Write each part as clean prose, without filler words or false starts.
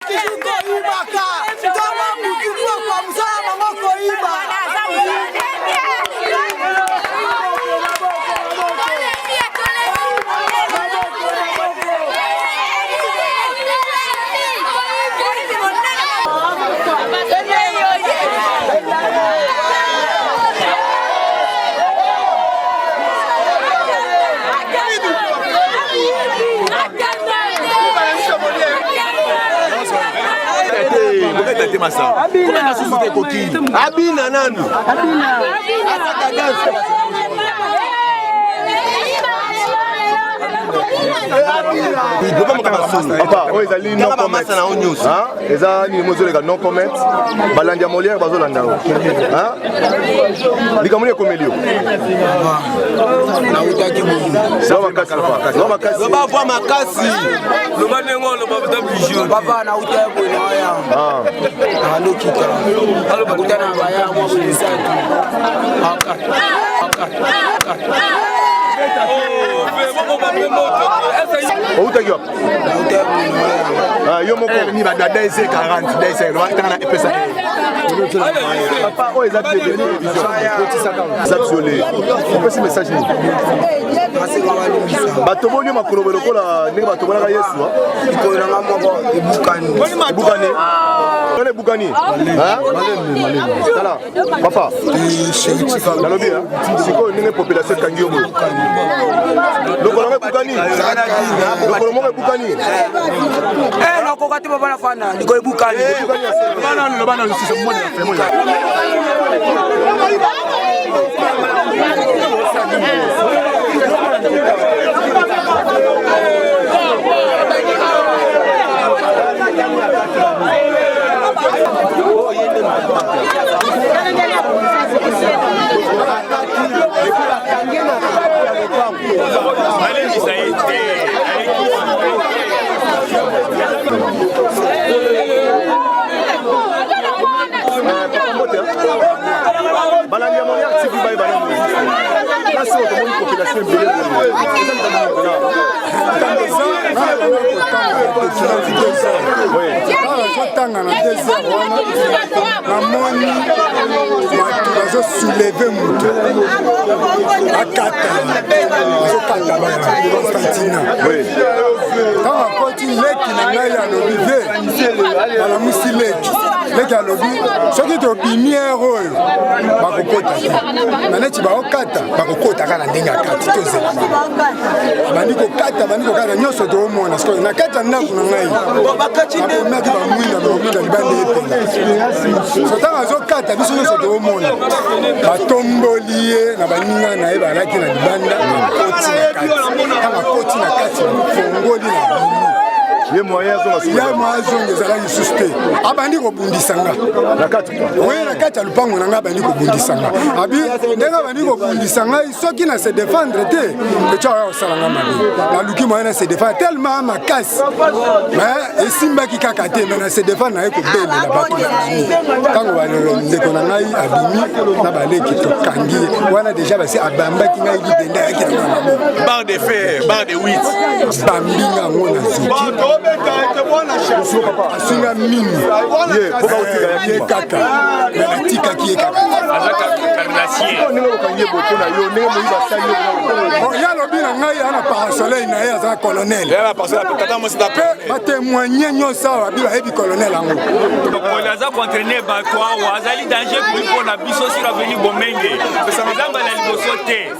toujours koyibaka ntongo butu pokwa mosala bango koyiba. Bobeta te masa kobeta susu te ekoki abina nanu asaka danse. Papa, oyo ezali no comment. Eza nini mozoleka no comment. Balandi ya Molière bazolanda yo. Likambo nini ekomeli yo? Nautaki Loba makasi papa. Loba makasi. Loba voix makasi. Loba ndenge oloba ta bijou. Papa nautaki boye na ya. Nalokita. Nakutana na baya mwa bolisatu. Aka. Aka. Outaki wapi? Yo moko ni badada ese 40 dese tanga na epesa. Papa, oyo eza télévision eza biso opesi message nini? Batoboli yo makolo boye lokola ndenge batobolaka Yesu. Likolo nanga moko ebukani. Ebukani wana, ebukani. Tala papa, nalobi sikoyo ndenge population ekangi yo boye, lokolo ngo ebukani, lokolo moko ebukani. Nakoka te papa, nafanda likolo ebukani. Loba nanu lisusu. Balembisa ye te. Balandi ya Molière TV bayeba nano place oyo tomoni population ebele boye, eza likambo nini? Nazotanga na 2 heures wana, namoni bato bazosoulever moto akata, bazokata bato Constantina. Ntango akoti, leki na ngai alobi ve balamusi leki. Leki alobi soki tobimi ere oyo bakokota te, na neti baokata, bakokota kaka na ndenge ya kati. Tozela bango, bandi kokata, bandi kokata nyonso toomona. Sikoyo na kati ya ndako na ngai bakomaki bamwinda, bamwinda libanda epela. So ntango azokata, biso nyonso toomona batomboli ye na baninga na ye balaki na libanda. Akoti na kati, ntango akoti na kati, fongoli na bimi. Ye moyen azonga. Ya moyen azonga ezalaki lisusu te. Abandi kobundisa nga na kati. Oye na kati ya lupango na ngai, abandi kobundisa nga. Abi ndenge abandi kobundisa ngai, soki na se défendre te, etya oya kosala nga mabe. Naluki moyen na se défendre tellement makasi, mais esimbaki kaka te. Mais na se défendre, naye kobelela bato babimi. Ntango ndeko na ngai abimi na baleki, tokangi ye wana déjà. Basi abambaki ngai libende, ayaki na ngai maboko. Barre de fer, barre de 8. Bambinga yango na zoki, asinga mingi. Ye mpo baotika ya ye kaka, mais natikaki ye kaka. Ndenge okangi ye boye mpo na yo, ndenge moyibi asali yo? Ye alobi na ngai ana parasoleil na ye, aza colonel. Mpe batémoigne nyonso awa bi bayebi colonel yango. Mokoli aza koentraîner bato awa, azali danger mpo na biso sur avenue Bomenge. Eza mbala liboso te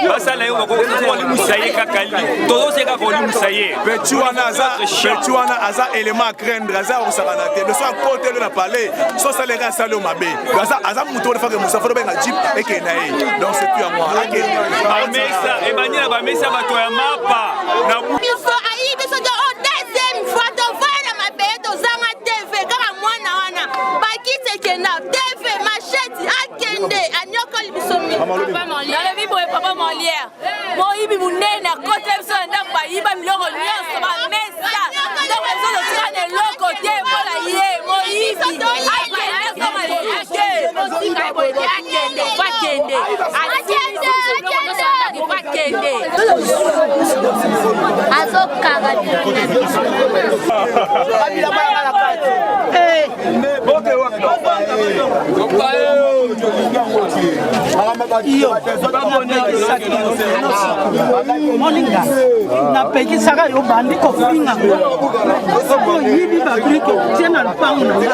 basala ye, bakolimwisa ye kaka, tozose kaka kolimwisa ye. Petit wana aza, petit wana aza élément à craindre, aza kosakana te. So akoteli na palais, so asaleka, asali yo mabe. Aza moto wana fake mosa fo benga jeep ekende na ye. Donc c'est tout yango, akende. Bamesa ebandi na bamesa, bato ya mapa na biso ayi biso te. O deuxième fois tovaya na mabele, tozanga TV kaka mwana wana, bakiti ekenda, TV, machette akende, anyokoli biso mingi. Nalobi boye, papa Molière moyibi monene akota biso na ndako, bayiba biloko nyonso, bamesa, ndako ya biso totika na eloko te mpo na ye. Moyibi akende, koma te, akende, akende, akende. Azokanga. Bilamba yanga na kati. Moninga, napekisaka yo bandi kofinga nga soki oyibi babrike otie na lupango na nga.